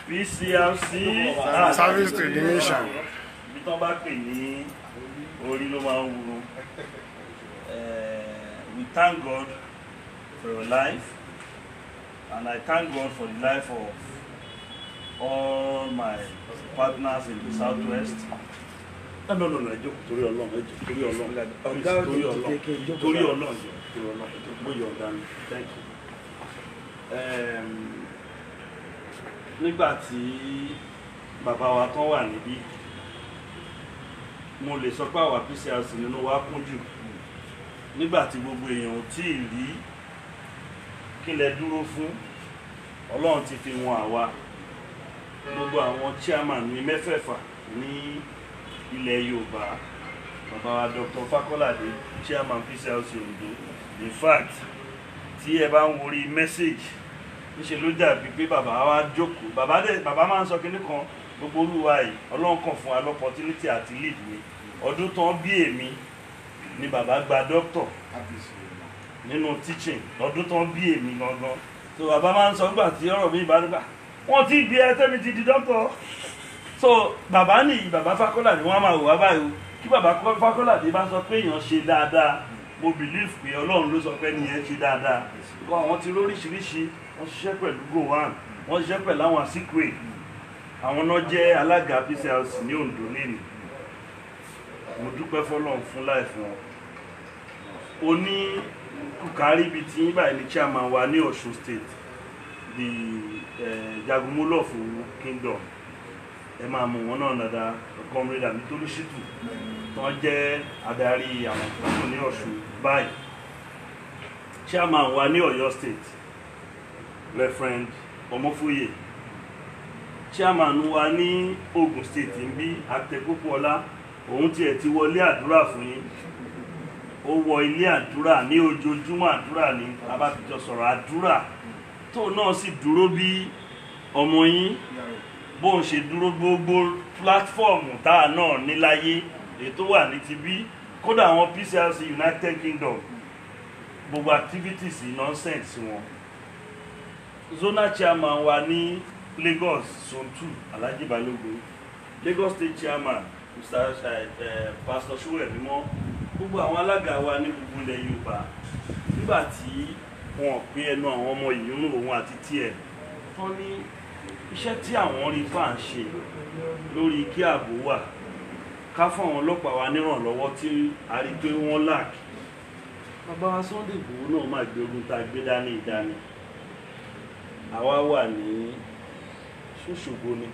PCRC Service to the nation. Ibi tí wọ́n bá pè ní orí ló máa ń wúro. We thank God for your life, and I thank God for the life of all my partners in the Southwest. No, no, no, no, ẹ jókòó, torí Ọlọ́run, ẹ jókòó, torí Ọlọ́run, Ọ̀gá ò torí ní Ọlọ́run, dìde kí n jókòó. Torí Ọlọ́run, jọ̀ọ́, torí Ọlọ́run, ẹ jókòó, mo yọ̀ǹda ni. Thank you. Nígbà tí bàbá wa tán wà níbí, mo lè sọ pé àwa PCRC nínú wa kún jù nígbà tí gbogbo èèyàn ò tí ì rí kí lẹ dúró fún. Ọlọ́run ti fi wọn àwa, gbogbo àwọn chairman ní mẹ́fẹ̀ẹ̀fà ní ilẹ̀ Yorùbá. Bàbá wa Dr. Fakolade, chairman PCRC Ondo, in fact, tí ẹ bá ń worí message, níṣẹ́ ló dàbí pé bàbá wa jókòó. Bàbá dẹ̀, bàbá máa ń sọ kinní kan, gbogbo olúwa yìí, Ọlọ́run kàn fún wa l'opportunity àti lead mi. Ọdún tán bí èmi ni bàbá gba doctor nínú teaching, lọ́dún tán bí èmi gangan. So bàbá máa ń sọ nígbà tí ọ̀rọ̀ mi bá nígbà wọ́n ti bí ẹ tẹ́mi ti di doctor. So bàbá nìyí, bàbá Fákọ́ládé, wọ́n á máa wò wá báyìí o. Kí bàbá Fákọ́ládé bá sọ pé èèyàn ṣe dáadáa, mo believe pé Ọlọ́run ló sọ pé ẹnìyẹn ṣe dáadáa. Kọ́ àwọn ti lóríṣiríṣi, wọ́n ṣiṣẹ́ pẹ̀lú Gowon, wọ́n ṣiṣẹ́ pẹ̀lú àwọn Azikiwe. Àwọn náà jẹ́ alága PCRC ní Ondo lẹ́nu. Mo dúpẹ́ f'Ọlọ́run fún láì fún wọn. Oní kùkárí bíi ti yín báyìí ní chairman wa ní Ọ̀ṣun State, the Jagunmólú of Owu Kingdom. Ẹ máa mú wọn náà dáadáa, Comrade Amitolu Shitu, tí wọ́n jẹ́ adarí àwọn tó kù ní Ọ̀ṣun báyìí. Chairman wa ní Ọ̀yọ́ State, Reverend Ọmọfóyè. Chairman wa ní Ogun State ń bí, Àtẹkópọlá, òun tiẹ̀ ti wọlé àdúrà fún yín. Ó wọ ilé àdúrà ní ojoojúmọ́, àdúrà ní abáfijọ sọ̀rọ̀, àdúrà tó náà sì dúró bí ọmọ yín bóun ṣe dúró. Gbogbo platform tá a náà ní láyé, èyí tó wà ní ti bí, kódà àwọn PCRC United Kingdom, gbogbo activities nonsense wọn. Zonal chairman wa ní Lagos Zone 2, Alhaji Balogun. Lagos State chairman, Mr. Pastor Sowemimo. Gbogbo àwọn alága wa ní gbogbo ilẹ̀ Yorùbá, nígbà tí wọn pé ẹnu àwọn ọmọ yìí ń òun àti tiẹ̀ tán ní iṣẹ́ tí àwọn rí fà ń ṣe lórí kí ààbò wà, ká fún àwọn ọlọ́pàá wa nírànlọ́wọ́ tí a rí pé wọ́n lack. Bàbá wa Sunday Igboho náà máa gbé ogun tá a gbé dání ìdání. Àwa wà ní Ṣòṣogbo ni,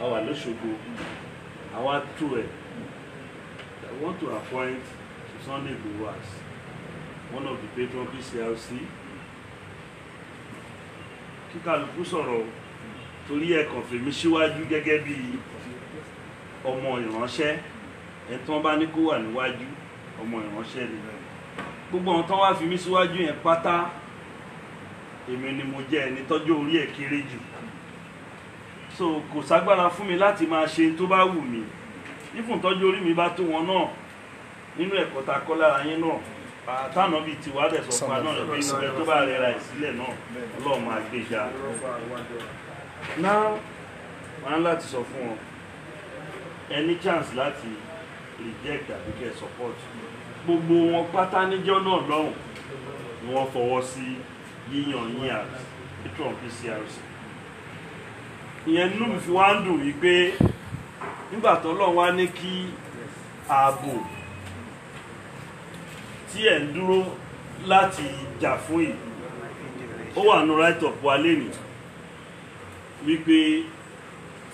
àwa wà lóṣogbo, àwa tú ẹ̀. I want to appoint Sunday Igboho as one of the patron PCRC. Kí kálukú sọ̀rọ̀, torí ẹ̀ kàn fèmí síwájú gẹ́gẹ́ bí ọmọ ìránṣẹ́. Ẹ̀ tán bá ní kó wà níwájú, ọmọ ìránṣẹ́ ni. Gbogbo àwọn tán wá fi mí síwájú yẹn pátá, èmi ni mo jẹ́ ẹni tọ́jú orí ẹ̀ kéré jù, so kò ságbára fún mi láti máa ṣe tó bá wù mí. Nífun tọ́jú orí mi bá tó wọn náà, nínú ẹ̀kọ́ tá a kọ́ lára yín náà, àtànà bíi tiwa dẹ̀ sọ fún wa náà pé ìgbẹ́ tó bá rẹra ẹ̀ sílẹ̀ náà, Ọlọ́run máa gbé ga náà. Wọn á láti sọ fún wọn, any chance láti reject àbí kẹ́ support. Gbogbo wọn pátá níjọ́ náà lọ́hùn ni wọ́n fọwọ́ sí yíyan yín as patron PCRC. Ìyẹn nínú mi fi wá ń dùn wípé nígbà tó Ọlọ́run wá ní kí ààbò tí ẹ̀ ń dúró láti jà fún yìí, ó wà ní right up wa lẹ́nìí wípé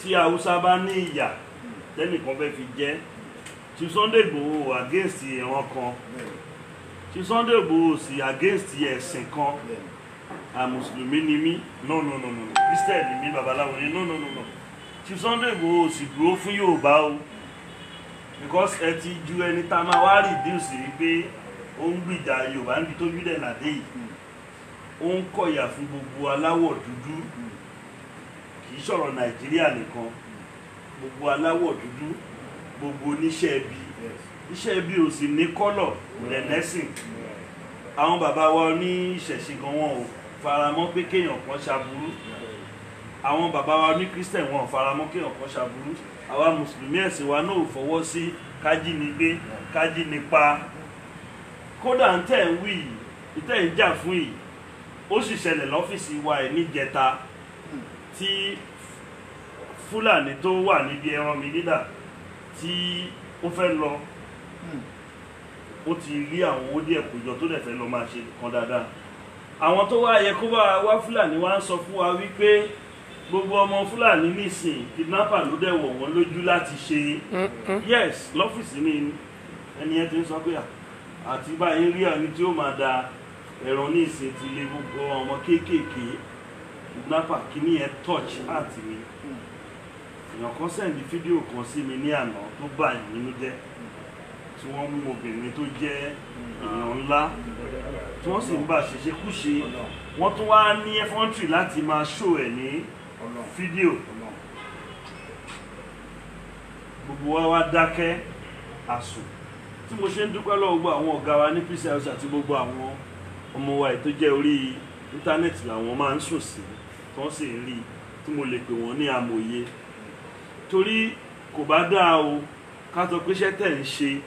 tí Haúsá bá ní ìyà tẹ́nìkan fẹ́ fi jẹ́ tí Sunday Igboho against ìran kan, tí Sunday Igboho sì against ẹ̀sìn kan. À mùsùlùmí ni mí, no, no, no, no, Christian ni mí, babaláwo ni, no, no, no, no. Tí Sunday Igboho sì dúró fún Yorùbá o, because ẹ ti ju ẹni tá a máa wá reduce wípé ó ń gbìjà Yorùbá níbi tó bí dẹ̀ nàdé yìí, ó ń kọ̀yà fún gbogbo aláwọ̀ dúdú, kì í sọ̀rọ̀ Nàìjíríà nìkan, gbogbo aláwọ̀ dúdú, gbogbo oníṣẹ́ ibi. Iṣẹ́ ibi ò sì ní colour lẹ́nẹ́sìn. Àwọn bàbá wa ní ìṣẹ̀ṣe gan, wọn ò faramọ́ pé kéèyàn kan ṣaburú. Àwọn bàbá wa ní Christian wọn ò faramọ́ kí ọ̀kan ṣàbúrú. Àwa mùsùlùmí ẹ̀sìn wa náà ò fọwọ́ sí kájínigbé, kájínipa. Kódà ń tẹ̀ ń wí yìí, tẹ̀ ń jà fún yìí, ó sì ṣẹlẹ̀ lọ́fíìsì wa ẹ̀ níjẹta tí Fúlàní tó wà níbi ẹran mi lílà tí ó fẹ́ lọ, ó ti rí àwọn owó díẹ̀ kójọ tó dẹ̀ fẹ́ lọ máa ṣe kan dáadáa. Àwọn tó wá yẹ kó bá wá Fúlàní wá ń sọ fún wa wípé gbogbo ọmọ Fúlàní nísìn kidnapper ló dẹ̀ wọ̀ wọ́n lójú láti ṣe. Yes, lọ́fíìsì mi ẹni yẹn ti ń sọ pé àti báyìí rí ẹni tí ó máa da ẹ̀rọ ní ìsìn ti lé gbogbo ọmọ kéékèèké kidnapper. Kíní yẹn touch heart mi. Èèyàn kan send fídíò kan sí mi ní àná tó bà yàn nínú jẹ́, tí wọ́n mú obìnrin tó jẹ́ èèyàn ńlá tí wọ́n sì ń bà ṣeṣe kúṣe. Wọ́n tún wá ní ẹfọ́ntì láti máa ṣó ẹ̀ ní fídíò. Gbogbo wa wá dákẹ́ àsùn. Tí mo ṣe ń dúpẹ́ lọ́wọ́ gbogbo àwọn ọ̀gá wa ní PCRC àti gbogbo àwọn ọmọ wa tó jẹ́ orí íńtánẹ́ẹ̀tì làwọn máa ń sùn sí, tí wọ́n sì ń rí, tí mo lè pè wọ́n ní amòye. Torí kò bá dáa o ká sọ pé iṣẹ́ tẹ̀ ń ṣe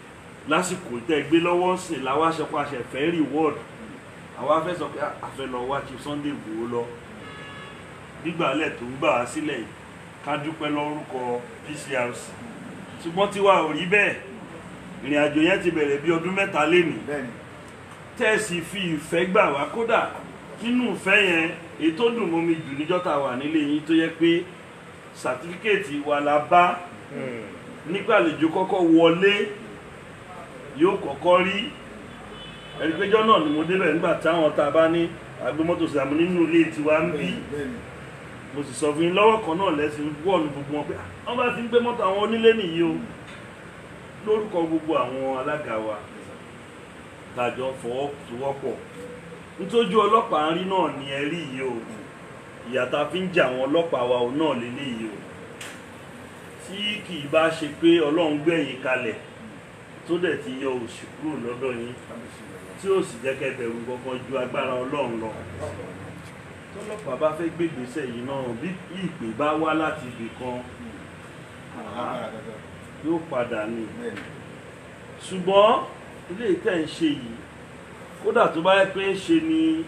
lásìkò tẹ́ gbé lọ́wọ́ sìn làwa aṣọ pa àṣẹ fẹ́ reward. Àwa fẹ́ sọ pé a fẹ́ lọ wá Chief Sunday Igboho lọ, gbígbàlẹ̀ tó ń gbà wá sílẹ̀ yìí, ká dúpẹ́ lórúkọ PCRC. Ṣùgbọ́n tiwa ò rí bẹ́ẹ̀. Ìrìn àjò yẹn ti bẹ̀rẹ̀ bí ọdún 3 lénìí, tẹ́ẹ̀sì fi ìfẹ́ gbà wá. Kódà nínú ìfẹ́ yẹn, èyí tó dùn mọ́ mi jù níjọ́ tá a wà nílé yín tó yẹ pé sàtífíkẹ́ẹ̀tì wa la bá nígbà àlejò kọ́kọ́ wọlé yóò kọ́kọ́ rí ẹ̀rígbẹ́jọ́ náà ni mo débẹ̀ nígbà táwọn tá a bá ní agbé mọ́tò sí àmọ́ nínú ilé tiwa ń bí. Mo sì sọ fún yín lọ́wọ́ kan náà lẹ́sìn wọ́ọ̀nù gbogbo wọn pé wọ́n bá ti ń gbé mọ́tò àwọn onílé nìyí o. Lórúkọ gbogbo àwọn alága wa tàjọ fọwọ́sowọ́pọ̀, nítorí ọlọ́pàá ń rí náà ni ẹ rí yìí o. Ìyà tá a fi ń jà àwọn ọlọ́pàá wa ò náà lélẹ́yìí o. Tí kì í bá ṣe pé Ọlọ́run gbẹ̀yìn kalẹ̀ tó dẹ̀ ti yọ òṣì kúrò lọ́dọ̀ yín, tí ó sì jẹ́ kẹ́ bẹ̀rù kankan ju agbára Ọlọ́run lọ. Tọ́lọ́pàá bá fẹ́ gbégbèsè yìí náà, bí ìpè bá wá láti ibì kan yóò padà ní. Ṣùgbọ́n ilé ìtẹ́ ń ṣe yìí, kódà tó bá yẹ pé ń ṣe ni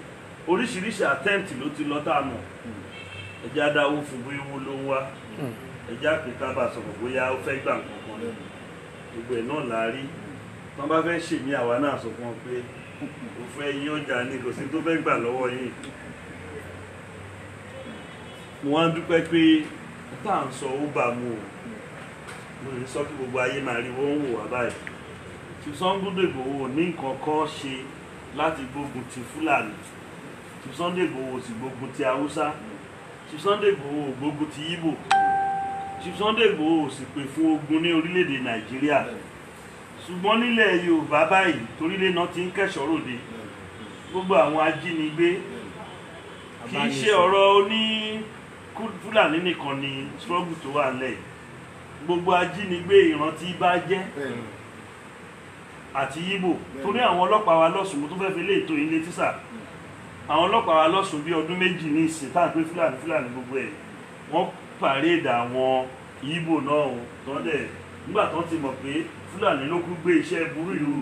oríṣiríṣi attempt ló ti lọ tá a mọ̀. Ẹjẹ́ adáwó fún bóyá owó ló ń wá, ẹjẹ́ àpètà bá sọ̀rọ̀ bóyá ó fẹ́ gbà nǹkan kan, gbogbo ẹ̀ náà là á rí. Tọ́ bá fẹ́ ṣèmí àwa náà sọ fún wọn pé ó fẹ́ yín ọjà ni, kò sí tó fẹ́ gbà lọ́wọ́ yín. Mo wá ń dúpẹ́ pé tá à ń sọ ó bá mu o. Mo lè sọ kí gbogbo ayé máa rí wọ́n ń wò wá báyìí. Chief Sunday Igboho ní nǹkan kan ṣe láti gbógun ti Fúlàní. Chief Sunday Igboho sì gbógun ti Haúsá. Chief Sunday Igboho gbógun ti Ìgbò. Chief Sunday Igboho sì pè fún ogun ní orílẹ̀-èdè Nàìjíríà. Ṣùgbọ́n nílẹ̀ Yorùbá báyìí, torílẹ̀ náà ti ń kẹ̀ṣọ́ ròde. Gbogbo àwọn ajínigbé, kì í ṣe ọ̀rọ̀ oní Fúlàní nìkan ni struggle tó wà nílẹ̀. Gbogbo ajínigbé ìrántí bá jẹ́ àti Ìgbò. Torí àwọn ọlọ́pàá wa lọ́sùn, mo tún fẹ́ fi lé ètò yín létí sà. Àwọn ọlọ́pàá wa lọ́sùn bí ọdún 2 ní ìsìn tá à ń pè Fúlàní Fúlàní gbogbo ẹ̀. Wọ́n pàréèdì àwọn Ìgbò náà tó dẹ̀ nígbà tó ti mọ̀ pé Fúlàní ló kú gbé iṣẹ́ burú ìlú,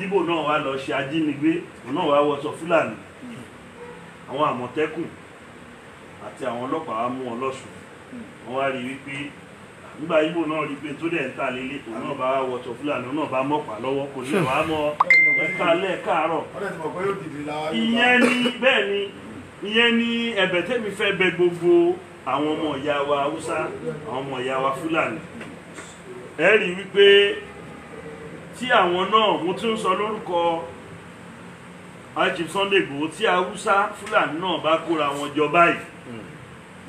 Ìgbò náà wá lọ ṣe ajínigbé, òun náà wá wọṣọ Fúlàní. Àwọn Àmọ̀tẹ́kùn àti àwọn ọlọ́pàá wa mú wọn lọ́sùn. Wọ́n wá rí wípé nígbà Ìgbò náà rí pé tó dẹ̀ ń ta lélẹ̀, òun náà bá wọṣọ Fúlàní, òun náà bá mọ̀pá lọ́wọ́, kò ní wàá mọ ẹ̀ka lẹ́ẹ̀káàárọ̀. Ìyẹn ni bẹ́ẹ̀ ni, ìyẹn ni ẹ̀bẹ̀ tẹ́mi fẹ́ bẹ̀ gbogbo àwọn ọmọ ìyá wa Haúsá, àwọn ọmọ ìyá wa Fúlàní. Ẹ rí wípé tí àwọn náà, mo tún sọ lórúkọ Chief Sunday Igboho, tí Haúsá Fúlàní náà bá kóra wọn jọ báyìí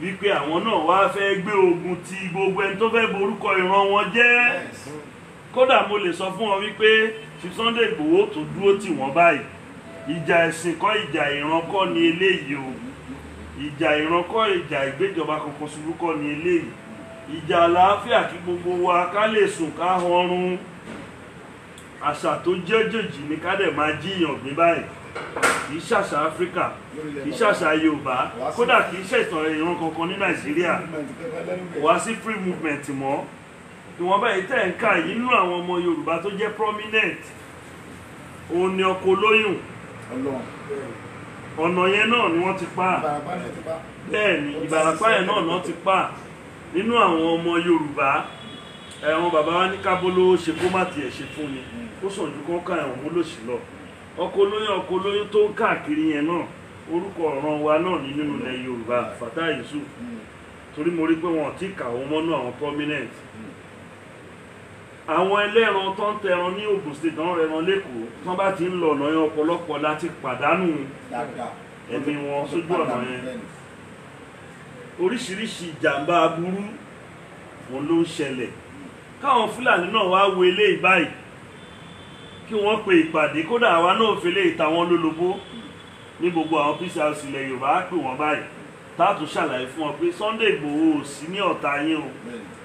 wípé àwọn náà wá fẹ́ gbé ogun ti gbogbo ẹni tó fẹ́ borúkọ ìran wọn jẹ́. Kódà mo lè sọ fún wọn wípé Chief Sunday Igboho tó dúró tì wọ́n báyìí. Ìjà ẹ̀sìn kọ́, ìjà ìran kọ́ ni eléyìí o. Ìjà ìran kọ́, ìjà ìgbéjọba kankan ṣubú kọ́ ni eléyìí. Ìjà àlàáfíà kí gbogbo wa ká lè sùn ká hanrun. Àṣà tó jẹ́ jòjì ni ká dẹ̀ máa jíyàn gbé báyìí. kì í ṣàṣà Áfíríkà, kì í ṣàṣà Yorùbá, kódà kì í ṣẹ̀tàn ìran kankan ní Nàìjíríà. Wá sí free movement mọ́. Ìwọ̀nba yìí tẹ̀ ń kà yìí nínú àwọn ọmọ Yorùbá tó jẹ́ prominent, òun ni ọkọ olóyún. Ọ̀nà yẹn náà ni wọ́n ti pa. Bẹ́ẹ̀ ni Ìbàràpá yẹn náà ti pa. Nínú àwọn ọmọ Yorùbá, ẹ̀wọ̀n bàbá wa ní kábólówó ṣe kó má tiẹ̀ ṣe fún ni, ó sàn ju kán ká ẹ̀wọ̀n mólòṣì lọ. Ọkọ olóyún tó ń káàkiri yẹn náà, orúkọ ọ̀ràn wa náà ní nínú ilẹ̀ Yorùbá, Fatai Yusuf. Torí mo rí pé wọn ò tí kà wọ́n mọ́nú àwọn prominent. Àwọn ẹlẹ́ran tó ń tẹran ní Ògùn State tó ń rẹran lẹ́kọ̀ọ́, tán bá ti ń lọ ọ̀nà yẹn, ọ̀pọ̀lọpọ̀ láti pàdánù ẹ̀mí wọn sójú ọ̀nà yẹn. Oríṣiríṣi ìjàmbá aburú wọn ló ń ṣẹlẹ̀. Káwọn Fúlàní náà wá wo eléyìí báyìí, kí wọ́n pe ìpàdé. Kódà àwa náà fi eléyìí ta wọ́n lólobó ní gbogbo àwọn PCRC ilẹ̀ Yorùbá, á pè wọ́n báyìí, táàtún ṣàlàyé fún wọn pé Sunday Igboho ò sí ní ọ̀tá yín o,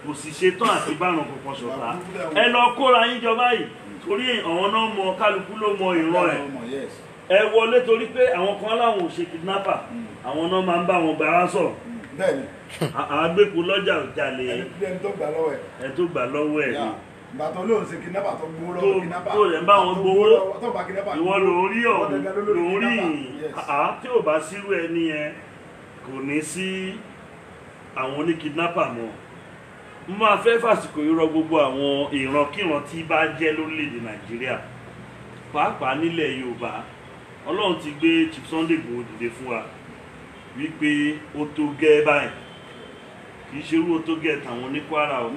kò sì ṣetán àti bárùn kankan ṣọ̀tá. Ẹ lọ kóra yín jọ báyìí, torí àwọn náà mọ, kálukú ló mọ ìran ẹ̀. Ẹ wọlé, torí pé àwọn kan láwọn ò ṣe kidnapper, àwọn náà máa ń bá wọn gbàrà sọ. Àgbépo lọ́jà jalè, ẹni tó gbà lọ́wọ́ ẹ̀ ni bàtọ lóun ṣe kidnapper tó gbowó lọ́wọ́ kidnapper tó rẹ̀ ń bá wọn gbowó, ìwọ lórí ọ̀hún lórí yìí. Tí ò bá sírú ẹni yẹn, kò ní sí àwọn oníkidnapper mọ́. Mo máa fẹ́ fàsìkò yìí rọ gbogbo àwọn ìrankíran tí bá jẹ́ lórílẹ̀‐èdè Nàìjíríà, pàápàá nílẹ̀ Yorùbá. Ọlọ́run ti gbé Chief Sunday Igboho dìde fún wa wípé ó tó gẹ́ báyìí. Kì í ṣe irú ó tó gẹ́ tàwọn oníkwara o,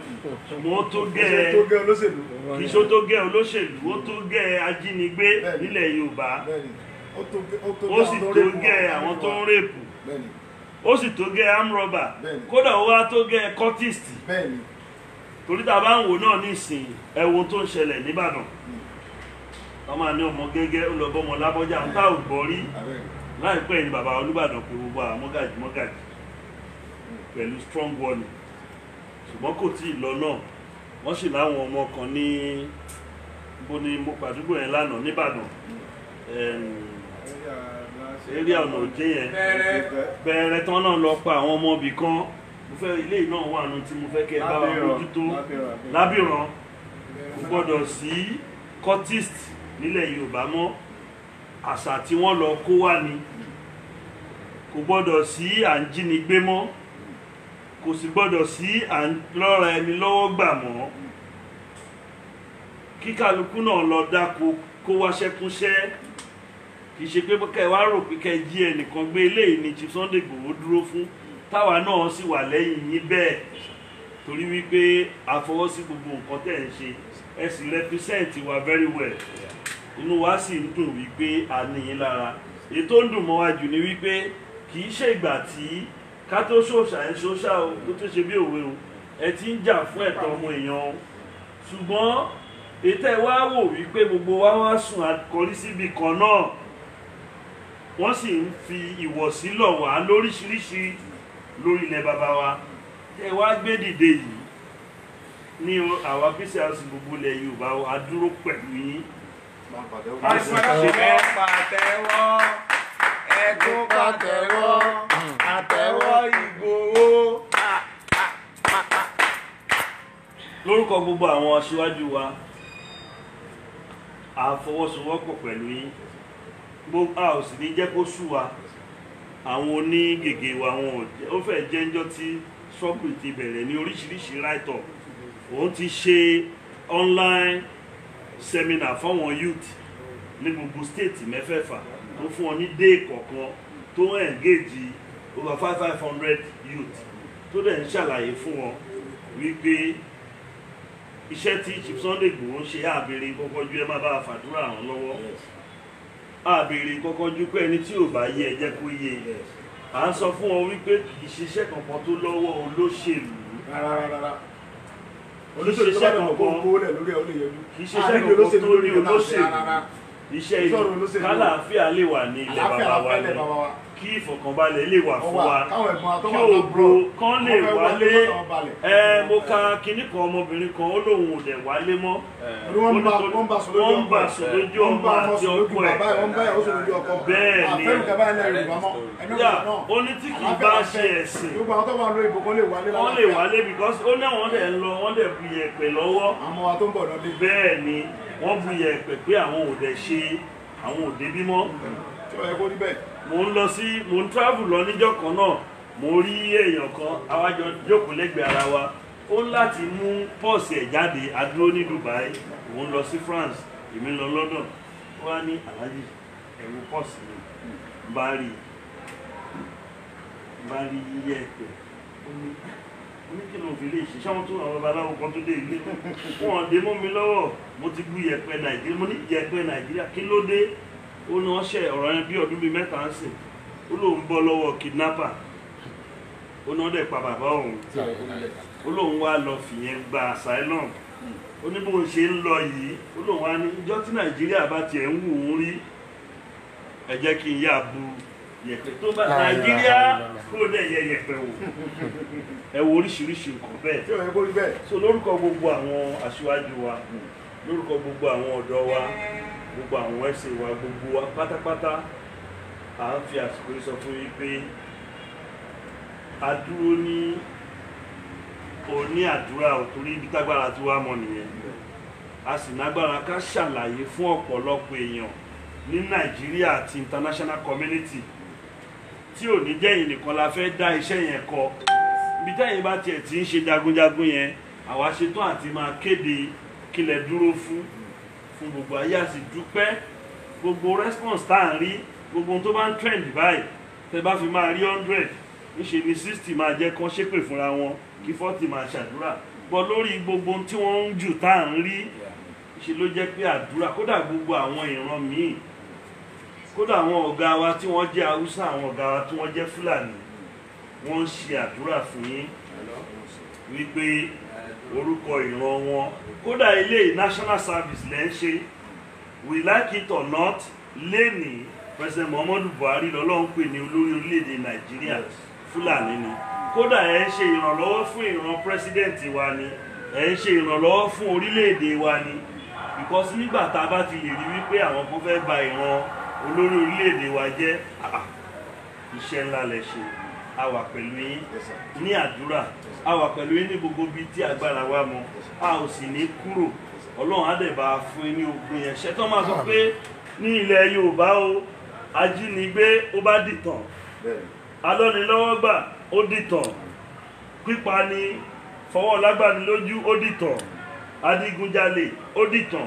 ṣùgbọ́n ó tó gẹ́, kì í ṣe ó tó gẹ́ olóṣèlú, ó tó gẹ́ ajínigbé nílẹ̀ Yorùbá, ó sì tó gẹ́ àwọn tó ń rèpù, ó sì tó gẹ́ amrọ̀bà, kódà ó wá tó gẹ́ cultist. Torí tá a bá ń wò náà nísìn, ẹ wo tó ń ṣẹlẹ̀ nìbàdàn, wọ́n máa ní ọmọ gẹ́gẹ́ ó lọ bọ́mọ lábọ́jà ń tá ò gbọ́ rí. Láìpẹ́ ní bàbá Olúbàdàn pé gbogbo àwọn mọ́gàjì pẹ̀lú strong warning, ṣùgbọ́n kò tí ì lọ náà. Wọ́n sì láwọn ọmọ kan ní bó ni mo pàdúgbò yẹn lánàá nìbàdàn, eré ọ̀nà òjé yẹn bẹ̀rẹ̀ tán náà lọ pa àwọn ọmọ ibì kan. Mo fẹ́ ilé náà wà nù tí mo fẹ́ kẹ́ ẹ bá wa mójútó lábìrán. Kò gbọ́dọ̀ sí cultist nílẹ̀ Yorùbá mọ́, àṣà tí wọ́n lọ kó wá ni. Kò gbọ́dọ̀ sí à ń jínigbé mọ́, kò sì gbọ́dọ̀ sí à ń lọ́ra ẹni lọ́wọ́ gbà mọ́. Kí kálukú náà lọ dáko kó wáṣẹ́kúnṣẹ́, kì í ṣe pé kẹ́ wá rò pé kẹ́ jí ẹnìkan gbé. Eléyìí ni Chief Sunday Igboho dúró fún, táwa náà sì wà lẹ́yìn yín bẹ́ẹ̀, torí wípé a fọwọ́ sí gbogbo nǹkan tẹ̀ ń ṣe, ẹ sì represent wa very well. Inú wa sì ń dùn wípé a ní yín lára. Èyí tó ń dùn mọ́ wa jù ni wípé kì í ṣe ìgbà tí ká tó ṣòṣà ẹ̀ ṣòṣà o, tó tó ṣe bí òwe o, ẹ ti ń jà fún ẹ̀tọ́ ọmọ èèyàn o. Ṣùgbọ́n ètò ẹ̀ wá wò wípé gbogbo wa wá sùn àkọrí síbi kan náà, wọ́n sì ń fi ìwọ̀sí lọ̀ wá lóríṣiríṣi lórí ilẹ̀ bàbá wa. Ẹ wá gbé dìde yìí ní àwa PCRC gbogbo ilẹ̀ Yorùbá, a dúró pẹ̀lú yín. Ẹ pàtẹ́wọ́, ẹ tún pàtẹ́wọ́, àtẹ́wọ́ Ìgbòho. Lórúkọ gbogbo àwọn aṣíwájú wa, a fọwọ́sowọ́pọ̀ pẹ̀lú yín, a ò sì ní jẹ́ kó sú wa. Àwọn onígègé wa wọn ò fẹ́ jẹ́ ńjọ́ tí struggle ti bẹ̀rẹ̀ ní oríṣiríṣi write-up. Òun ti ṣe online seminar fáwọn youth ní gbogbo state mẹ́fẹ̀ẹ̀fà, tó fún wọn ní day kọ̀ọ̀kan, tó ń engage over 500 youth, tó dẹ̀ ń ṣàlàyé fún wọn wípé iṣẹ́ tí Chief Sunday Igboho ń ṣe, àbèrè kọ́kọ́ ju ẹ má bá a fàdúrà ràn lọ́wọ́, àbèrè kọ́kọ́ ju pé ẹni tí ò bá yé ẹ jẹ́ kó yé. À ń sọ fún wọn wípé kì í ṣiṣẹ́ kankan tó lọ́wọ́ olóṣèlú, Rárá, kì í ṣiṣẹ́ kankan kì í ṣiṣẹ́ kankan tó ní olóṣèlú. Iṣẹ́ ìlú kálàáfíà lè wà ní ilẹ̀ bàbá wa ni, Kí ìfọ̀kànbalẹ̀ lè wà fún wa, kí ògbó kan lè wálé. Mo ka kinní kan, ọmọbìnrin kan ó lóun ò dẹ̀ wálé mọ́. Wọ́n bá sùn lójú ọmọ àti ọkọ ẹ̀. Bẹ́ẹ̀ ni ó ní tí kì í bá ṣe ẹ̀sìn wọ́n lè wálé, because ó ní àwọn dẹ̀ ń lọ, wọ́n dẹ̀ bu yẹ̀pẹ̀ lọ́wọ́. Bẹ́ẹ̀ ni wọ́n bu yẹ̀pẹ̀ pé àwọn ò dẹ̀ ṣe, àwọn ò débí mọ́. Mo ń lọ sí, mo ń travel lọ níjọ́ kan náà, mo rí èèyàn kan, àwa jọ jókòó lẹ́gbẹ̀ẹ́ ara wa. Ó ń láti mú pọ́ọ̀sì ẹ̀ jáde, a dúró ní Dubai, òun lọ sí France, èmi lọ London. Ó wá ní, Alhaji, ẹ wo pọ́ọ̀sì mi. Bá rí yẹ̀pẹ̀. Ó ní kí ló fi lè ṣe, ṣáwọn tó àwọn babaláwo kan tó dé ilé wọn dé mọ́ mi lọ́wọ́. Mo ti gbú yẹ̀pẹ̀ Nàìjíríà, mo ní yẹ̀pẹ̀ Nàìjíríà kí ló dé? Ó ní wọ́n ṣe ọ̀rọ̀ yẹn bí ọdún bíi 3 ń sìn. Ó lóun bọ́ lọ́wọ́ kidnapper, ó ní wọ́n dẹ̀ pa bàbá òun. Ó lóun wá lọ fìyẹn gba asylum. Ó ní bóun ṣe ń lọ yìí, ó lóun wá ní ìjọ́ tí Nàìjíríà bá tiẹ̀ ń wù ú rí, ẹ jẹ́ kí n yá bu yẹ̀pẹ̀ tó bá Nàìjíríà kúrò dẹ̀ yẹ yẹ̀pẹ̀ wò. Ẹ wo oríṣiríṣi nǹkan bẹ́ẹ̀. So lórúkọ gbogbo àwọn aṣíwájú wa, lórúkọ gbogbo àwọn ọ̀dọ́ wa, gbogbo àwọn ẹ̀sìn wa, gbogbo wa pátápátá, à ń fi àsìkò yìí sọ fún yín pé a dúró ní òní àdúrà, ò torí ibi tágbára tí wàá mọ nìyẹn. A sì nágbára ká ṣàlàyé fún ọ̀pọ̀lọpọ̀ èèyàn ní Nàìjíríà àti international community, tí ò ní jẹ́yìn nìkan la fẹ́ dá iṣẹ́ yẹn kọ. Ibi tẹ́yìn bá tiẹ̀ ti ń ṣe jagunjagun yẹn, àwa ṣetán àti máa kéde kílẹ̀ dúró fún gbogbo ayé. A sì dúpẹ́ gbogbo response tá à ń rí, gbogbo ohun tó bá ń trend báyìí, tẹ́ bá fi máa rí 100, níṣe ni 60 máa jẹ́ kán ṣépè fúnra wọn, kí 40 máa ṣàdúrà. Bọ́ lórí gbogbo ohun tí wọ́n ń jù tá à ń rí, ṣe ló jẹ́ pé àdúrà. Kódà gbogbo àwọn ìran míì, kódà àwọn ọ̀gá wa tí wọ́n jẹ́ Haúsá, àwọn ọ̀gá wa tí wọ́n jẹ́ Fúlàní, wọ́n ń ṣe àdúrà fún yín wípé orúkọ ìran wọn. Kódà ilé national service lẹ́ ń ṣe, we like it or not, lẹ́nìí President Muhammadu Buhari lọ́lọ́run pè ní olórí orílẹ̀-èdè Nàìjíríà, Fúlàní ni. Kódà ẹ̀ ń ṣe ìrànlọ́wọ́ fún ìran president wa ni, ẹ̀ ń ṣe ìrànlọ́wọ́ fún orílẹ̀-èdè wa ni. Because nígbà tá a bá ti lè rí wípé àwọn kan fẹ́ ba ìran olórí orílẹ̀-èdè wa jẹ́, iṣẹ́ ńlá lẹ ṣe. A wà pẹ̀lú yín ní àdúrà, a wà pẹ̀lú yín ní gbogbo ibi tí agbára wa mọ, a ò sì ní kúrò. Ọlọ́run á dẹ̀ bá fún yín ní ogun yẹn. Ṣé tó máa sọ pé ní ilẹ̀ Yorùbá o, ajínigbé ó bá dìtàn, alọ́nilọ́wọ́gbà ó dìtàn, pípa ni fọwọ́ lágbàni lójú ó dìtàn, adigunjalè ó dìtàn,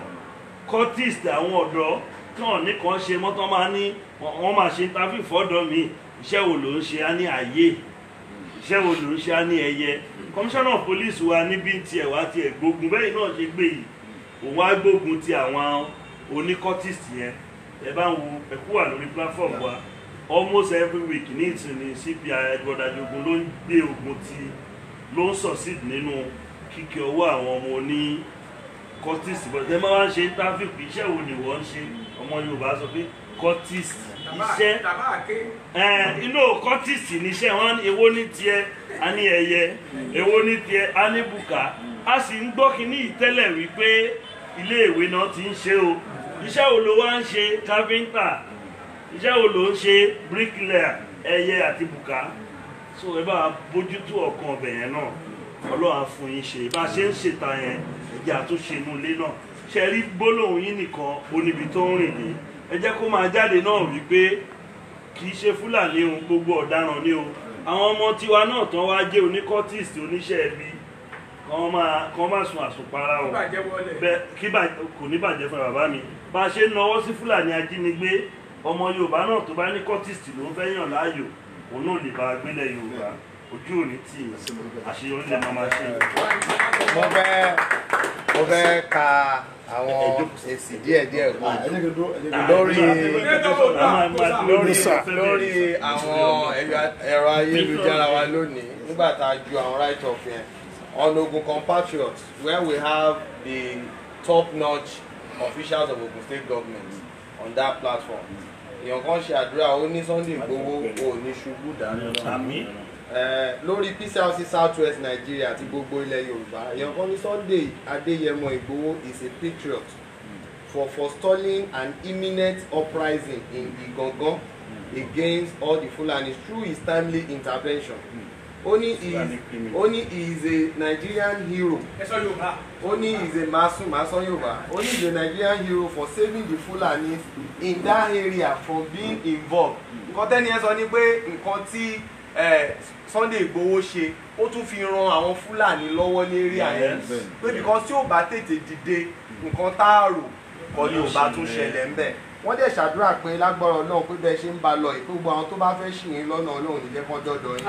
cultist àwọn ọ̀dọ́ tí wọ́n ní kàn ṣe mọ́tọ́ máa ní wọ́n máa ṣe interview fọ́dọ̀ mi, iṣẹ́ wo ló ń ṣe á ní ààyè, iṣẹ́ wo ló ń ṣe á ní ẹyẹ. Commissioner of police wa níbi tiẹ̀ wá tiẹ̀ gbógun bẹ́ẹ̀ náà ṣe gbé yìí, òun á gbógun ti àwọn oní cultist yẹn. Ẹ bá ń wo ẹkú wà lórí platform wa almost every week ní ìtìní CPI Edward Ajogun ló ń gbé ogun ti, ló ń succeed nínú kíkẹ́ ọwọ́ àwọn ọmọ oní cultist. But ẹ máa wá ń ṣe interview pé iṣẹ́ wo ni wọ́n ń ṣe, ọmọ Yorùbá sọ pé cultist iṣẹ́ inú cultist níṣẹ́ wọn. Èwo ní tiẹ̀ a ní ẹyẹ, èwo ní tiẹ̀ a ní bùkà. A sì ń gbọ́ kínní ìtẹ́lẹ̀ wípé iléèwé náà ti ń ṣe o. Iṣẹ́ wo ló wá ń ṣe? Káfíńtà. Iṣẹ́ wo ló ń ṣe? Bricklayer, ẹyẹ àti bùkà. So ẹ bá bójútó ọkàn ọbẹ̀ yẹn náà, Ọlọ́run á fún yín ṣe. Bá a ṣe ń ṣètà yẹn, ẹ̀jẹ̀ àtúnṣe inú ilé náà. Ṣe rí gbólóhùn yín nìkan ó níbi tó ń rìn dé. Ẹ jẹ́ kó máa jáde náà wípé kì í ṣe Fúlàní o, gbogbo ọ̀daràn ni o. Àwọn ọmọ tiwa náà tán wá jẹ́ oníkọ́tìsì, oníṣẹ́ ẹbí, kàn máa sun àsùnpara o. Kò ní bàjẹ́ fún bàbá mi. Bá a ṣe ń nawọ́ sí Fúlàní ajínigbé, ọmọ Yorùbá náà tó bá ní kọ́tìsì ló ń fẹ́ yàn láàyò, òun náà lè bá a gbélé Yorùbá. Ojú òní tì í, àṣeyọrí lè máa ṣe. Mo fẹ́ ka àwọn èsì díẹ̀díẹ̀ kan lórí àwọn ẹ̀rọ ayélujára wa lónìí nígbà tá a ju àwọn write-up yẹn on Ogun Compatriots, where we have the top-notch officials of Ogun State government on that platform. Èèyàn kan ṣe àdúrà, ó ní Sunday Igboho ò ní ṣubú dànù. Àmín. Lórí PCRC South West Nigeria àti gbogbo ilẹ̀ Yorùbá, èèyàn kan ní Sunday Adéyẹmọ Ìgbòho is a patriot for forestalling an imminent uprising in Igangan against all the Fulanis through his timely intervention. Ó ní he is a Nigerian hero. Ó ní he is a masu Yorùbá. Ó ní he is a Nigerian hero for saving the Fulanis in that area from being involved. Nǹkan tẹ́ni ẹ sọ ni pé nǹkan tí Sunday Igboho ṣe, ó tún fi ran àwọn Fúlàní lọ́wọ́ ní area yẹn, pé because tí ò bá tètè dìde, nǹkan tá a rò kọ́ ni ò bá tún ṣẹlẹ̀ ń bẹ̀. Wọ́n dẹ̀ ṣàdúrà pé lágbára Ọlọ́run pé bẹ́ẹ̀ ṣe ń ba lọ yìí, pé gbogbo àwọn tó bá fẹ́ ṣì yín lọ́nà Ọlọ́run ní jẹ́ kán dọ́dọ̀ yín.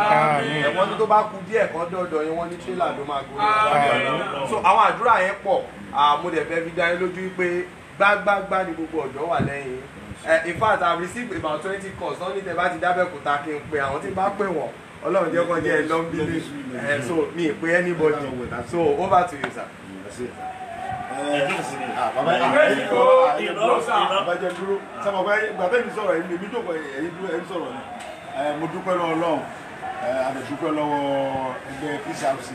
Ẹ̀wọ́n tó bá kú díẹ̀ kán dọ́dọ̀ yín, wọ́n ní tírélà ló máa gorí ọ̀la. So àwọn àdúrà yẹn pọ̀, mo dẹ̀ fẹ́ fi dá yín lójú pé gbágbágbá ni gbogbo ọ̀dọ́ wà lẹ́yìn. In fact, I've received about 20 calls. Wọ́n ní tẹ bá ti dábẹ́kúta kí n pe àwọn tí bá pè wọ́n, Ọlọ́run jẹ́ kán jẹ́ ẹ lọ́nbílé. So mi ì pé anybody. So over to you, sir. Mo dúpẹ́ lọ́wọ́ Ọlọ́run, a dẹ̀ dúpẹ́ lọ́wọ́ ẹgbẹ́ PCRC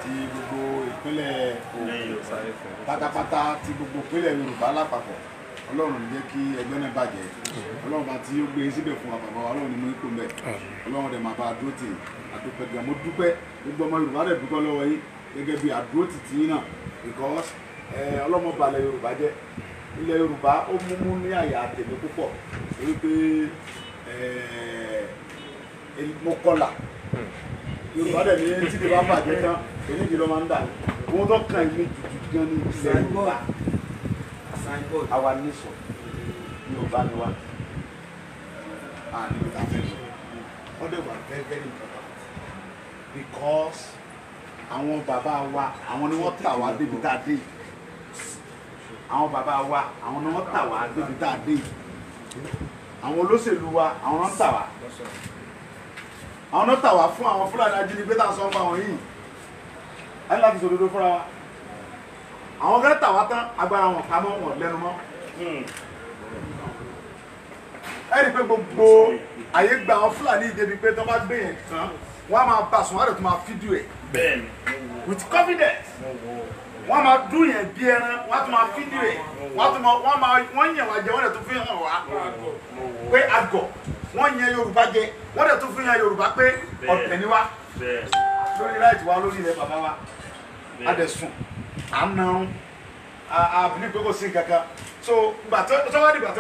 ti gbogbo ìpínlẹ̀ Ògùn pátápátá, ti gbogbo ìpínlẹ̀ Yorùbá lápapọ̀. Ọlọ́run ní jẹ́ kí ẹgbẹ́ náà bàjẹ́. Ọlọ́run bá tí ó gbé síbẹ̀ fún wa bàbá wa, Ọlọ́run ní mú ipò mẹ́. Ọlọ́run dẹ̀ máa bá a dúró tì í. Àdúpẹ́ gan, mo dúpẹ́ gbogbo ọmọ Yorùbá dẹ̀ dúpẹ́ lọ́wọ́ yín gẹ́gẹ́ bí àdúró tì tì yín náà, because ọlọ́mọ balẹ̀ Yorùbá jẹ́. Ilẹ̀ Yorùbá ó múmú ní àyà tèmi púpọ̀, torí pé mo kọlà. Yorùbá dẹ̀ ní títí bá bàjẹ́ tán, èyí ló máa ń dà. Ohun tó kàn mí jùjú gan ní ilẹ̀ Yorùbá, àwa nation, Yorùbá ni wá, níbi tá a fẹ́ lọ. Wọ́n dẹ̀ wà very very important because àwọn bàbá wa, àwọn ni wọ́n tà wá débi tá a dé. Àwọn bàbá wa, àwọn ni wọ́n tà wá débi tá a dé. Àwọn olóṣèlú wa, àwọn náà tà wá. Àwọn náà tà wá fún àwọn Fúlàní ajínigbé tá a sọ fún àwọn yìí. Ẹ ní láti sòdodo fúnra wa. Àwọn fẹ́ tà wá tán, agbára wọn ká mọ́ wọn lẹ́nu mọ́. Ẹ rí i pé gbogbo àyè gba àwọn Fúlàní débi pé tó bá gbé yẹn tán, wọ́n á máa bá sùn, wọ́n á dẹ̀ tún máa fídíò ẹ̀. With confidence. Wọ́n máa dún yẹn bí ẹran, wọ́n á tún máa fídíò ẹ̀. Wọ́n tún máa wọ́n yẹn wá jẹ, wọ́n dẹ̀ tún fi hàn wá pé àgọ̀. Wọ́n yẹn Yorùbá jẹ, wọ́n dẹ̀ tún fi hàn Yorùbá pé ọ̀tẹ̀ ni wá. Lórí láìtì wa, lórí ilẹ̀ bàbá wa, a dẹ̀ sùn, à ń narun, a bìlí pé kò sí kankan. So ìgbà tó bá dìgbà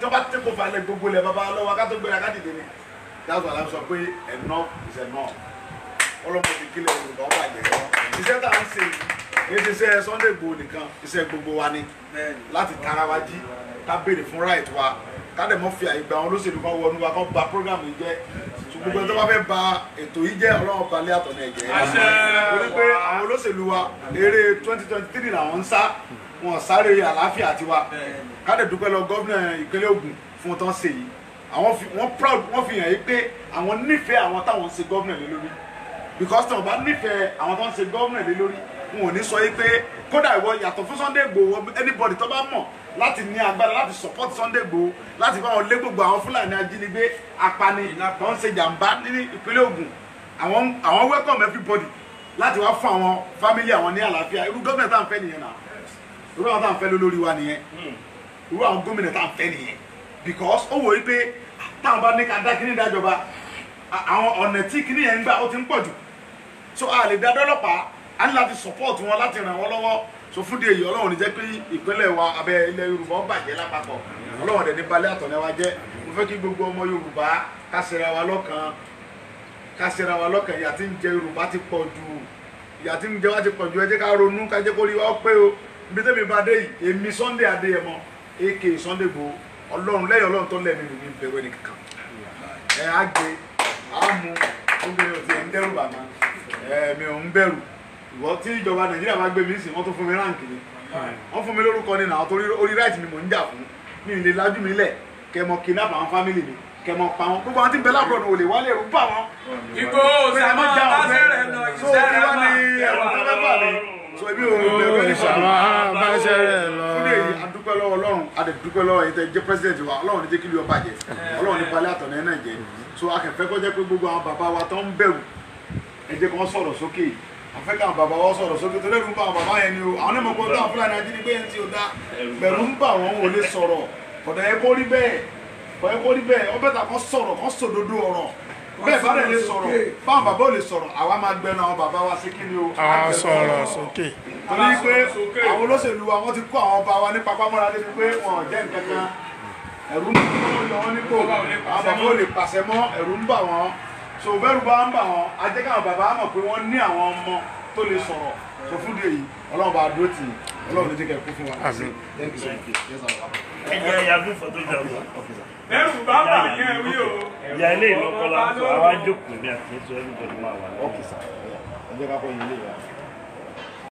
tó bá tẹ́ kó falẹ̀ gbogbo ilẹ̀ bàbá lọ́wọ́ ká tó gbéra ká dìde ni. That's why I'm sọ pé enough is enough. Ọlọ́mọdé kílẹ̀ Yorùbá bàjẹ́. Iṣẹ́ tá à ń ṣe yìí kì í ṣe iṣẹ́ Sunday Igboho nìkan, iṣẹ́ gbogbo wa ni láti tara wa jí, ká béèrè fún right wa, ká dẹ̀ mọ́ fi àyè gba àwọn olóṣèlú kan wọnú wa kán ba program yìí jẹ́. So gbogbo ẹni tó bá fẹ́ ba ètò yìí jẹ́, Ọlọ́run balẹ̀ àtọ̀nà ẹ̀jẹ̀. Torí pé àwọn olóṣèlú wa eré 2023 làwọn ń sá, wọn sáré àlàáfíà tiwa. Ká dẹ̀ dúpẹ́ lọ gómìnà ìpínlẹ̀ Ògùn fún tán ṣe yìí. Àwọn wọ́n proud, wọ́n fi hàn yí pé àwọn nífẹ̀ẹ́ àwọn táwọn ń ṣe gómìnà lé lórí. Because tí wọ́n bá nífẹ̀ẹ́ àwọn tó ń ṣe gómìnà lé lórí, wọn ò ní sọ yí pé kódà ìwọ yàtọ̀ fún Sunday Igboho, anybody tó bá mọ̀ láti ní agbára láti support Sunday Igboho, láti bá wọn lé gbogbo àwọn Fúlàní ajínigbé apani tó ń ṣe jàǹbá ní ìpínlẹ̀ Ògùn. Àwọn welcome everybody láti wá fún àwọn family àwọn ní àlàáfíà. Irú gómìnà tá à ń fẹ́ nìyẹn náà, irú àwọn tá à ń fẹ́ lórí wa nìyẹn, irú àwọn gómìnà tá à ń fẹ́ nìyẹn. Because ó wò ó pé táwọn bá ní ká dá kíní dájọba, àwọn ọ̀nà tí kíní yẹn ń gbà ó ti ń pọ̀ jù. So a lè dá dọ́lọ́pàá, a ní láti support wọn, láti ràn wọ́n lọ́wọ́. So fún di èyí, Ọlọ́run ní jẹ́ pé ìpínlẹ̀ wa abẹ́ ilẹ̀ Yorùbá ó bàjẹ́ lápapọ̀. Ọlọ́run dẹ̀ ní balẹ̀ àtọ̀nẹ́ wa jẹ́. Mo fẹ́ kí gbogbo ọmọ Yorùbá ká ṣera wa lọ́kan, ká ṣera wa lọ́kan. Ìyà tí ń jẹ Yorùbá ti pọ̀ jù, ìyà tí ń jẹ wá ti pọ̀ jù. Ẹ jẹ́ ká ronú, ká jẹ́ kó rí wa ó pé o. Ibi tẹ́mi bá dé yìí, èmi Sunday Adéyẹmọ aka Sunday Igboho, Ọlọ́run lẹ́yìn Ọlọ́run tó lẹ́mìí mi bẹ̀rù ẹnì kankan. Ẹ á gbé, á mú, gbogbo ẹ̀ ò tiẹ̀ ń dẹ́rù bà mí. Mi ò ń bẹ̀rù. Ìwọ tí ìjọba Nàìjíríà bá gbé mi sí, wọ́n tún fún mi ráǹkì ni. Wọ́n fún mi lórúkọ ni náà, torí orí right mi mò ń jà fún. Mi ì lè lajú mi lẹ̀, kẹ́ mọ kidnap àwọn family mi, kẹ́ mọ pa wọn. Gbogbo àwọn tí ń bẹ lábúrò ni ò lè wálé ẹ̀rù bà wọ́n. Ìgbòho sàmọ́ bá sẹ́rẹ̀ lọ, ìṣẹ́rẹ̀ máa ẹ̀rù tó fẹ́ bà mí. So ebi ò bẹ̀rù ẹni sọ̀rọ̀. Fún èyí, a dúpẹ́ lọ́wọ́ Ọlọ́run, a A dẹ̀ dúpẹ́ lọ́wọ́ yín tẹ́ jẹ́ president wa. Ọlọ́run ní jẹ́ kí ilé ó bàjẹ́, Ọlọ́run ní balẹ̀ àtọ̀nà ẹ̀ náà jẹ́. So a kàn fẹ́ kó jẹ́ pé gbogbo àwọn bàbá wa tó ń bẹ̀rù, ẹ jẹ́ kí wọ́n sọ̀rọ̀ sókè. Àfẹ́ káwọn bàbá wa sọ̀rọ̀ sókè torí ẹ̀rù ń bà àwọn bàbá yẹn ni o. Àwọn náà mọ̀ pé táwọn Fúlàní ajínigbé yẹn ti ò dá, bẹ̀rù ń bà wọ́n, ò lè sọ̀rọ̀. Kọ̀dọ̀ yẹ kó rí bẹ́ẹ̀, kọ̀ yẹ kó rí bẹ́ẹ̀. Ọ bẹ́ẹ̀ ta kọ́ sọ̀rọ̀, kọ́ sòdodo ọ̀rọ̀. Bẹ́ẹ̀ bá rẹ̀ lè sọ̀rọ̀, báwọn bàbá ò lè sọ̀rọ̀, àwa máa gbẹnu àwọn bàbá wa sí kí ni o. A sọ̀rọ̀ sókè. Torí pé àwọn olóṣèlú wa wọ́n ti kó àwọn ọba wa ní papámọ́ra débi pé wọn ò jẹ́ nǹkan kan. Ẹ̀rù ń bà wọ́n nípò, àwọn bàbá ò lè pàṣẹ mọ́, ẹ̀rù ń bà wọ́n. So bẹ́rù bá ń bà wọ́n, a jẹ́ káwọn bàbá mọ̀ pé wọ́n ní àwọn ọmọ tó lè sọ̀rọ̀. So fún dé yìí, Ọlọ́run bá dúró tì í, Ọlọ́run ló jẹ́ kẹ́ kú fún wa. Thank you so much. Yes, sir. Ẹ jẹ́ yagún fọ́tò jà wá. Bẹ́rù bá bà yẹn wí o. Ìyá ilé ìlọ́kọ́lá, àwa jókòó ní àti ètò everybody máa wà. Okay, sir. Ẹ jẹ́ ká kọ́ yín ilé wa.